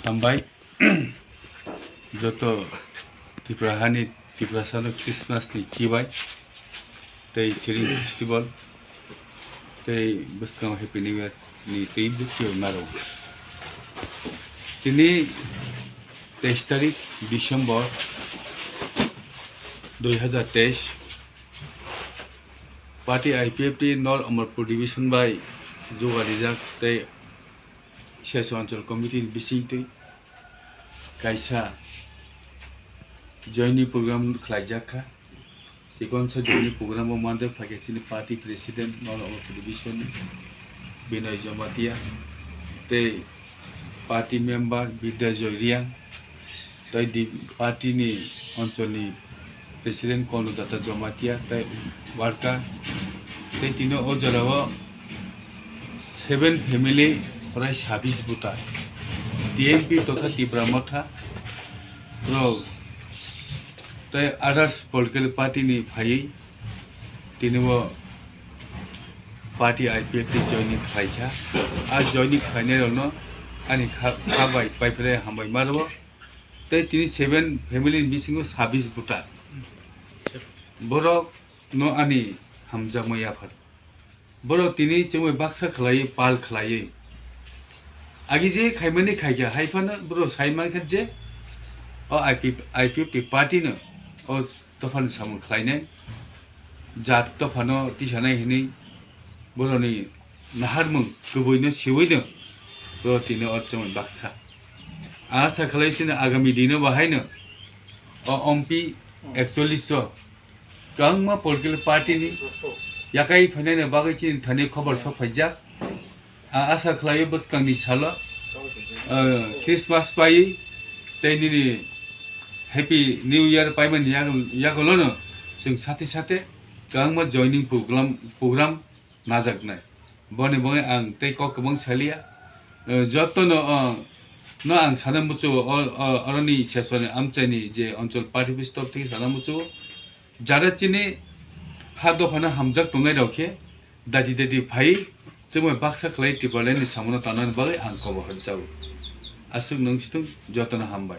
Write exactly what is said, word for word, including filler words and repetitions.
Hambai. Joto Tripura hani Tiprasano Christmas ni chibai tei Three Festival tei bwskango Happy New Year ni tei chibai maro. Tini teis tarik December dui hazar teis, party I P F T North Amarpur Division bai jugarijak tei Seswa Anchal Committee ni bisingtwi kaisa joining program khlaijak kha. Chikonsa joining program o manjak phaikha chini party president North Amarpur Division ni Binoy Jamatia tei party member Bidya Joy Riang. Tai di party ni oncholni president Kolodata Jamatia tai worker tai tino o jorao seven family orai sabis buta T M P totha Tipra Motha rok tai others political party ni phaiwi tini bo party I P F T joining khlaikha. A joining khlainai rokno ani kha kha bai paipre hambai maro. Tei tini seven family ni bisingo sabis buta. Borok no ani hamjakma yaphar. Borok tini chwngbai baksa khlaiwi pal khlaiwi. Agi je khaimani khaikha, hai phano borok sai mankha je o I P F, I P F T party no o dophani samung khlainai. Jat dophano tisanai hinwi borokni naharmung kwbwino siwino borok tini o chwngbai baksa. Asa khlai sino agami dino bo haino o M P ekchollish o kwbangma political party ni yakai phainani bagwi chini thani khobor sok phaijak. A asa khlaio bwskangni salo, ah, Christmas pai tei nini Happy New Year paimani yag-, yagulono chwng sate sate kwbangma joining program, program najaknai. Boni bagwi ang tei kok kwbang saliya. Eh, jotono, ah, no ang sana muchugo, o, o, oroni sesoni amchaini je Anchal party office top theke sana muchugo. Jara chini ha dophano hamjak tongnai rok khe dati dati phai chwngbai baksa khlai Tipraland ni samungo tangnani bagwi ang kobor hwnjago. Aswk nwng situng jotono hambai.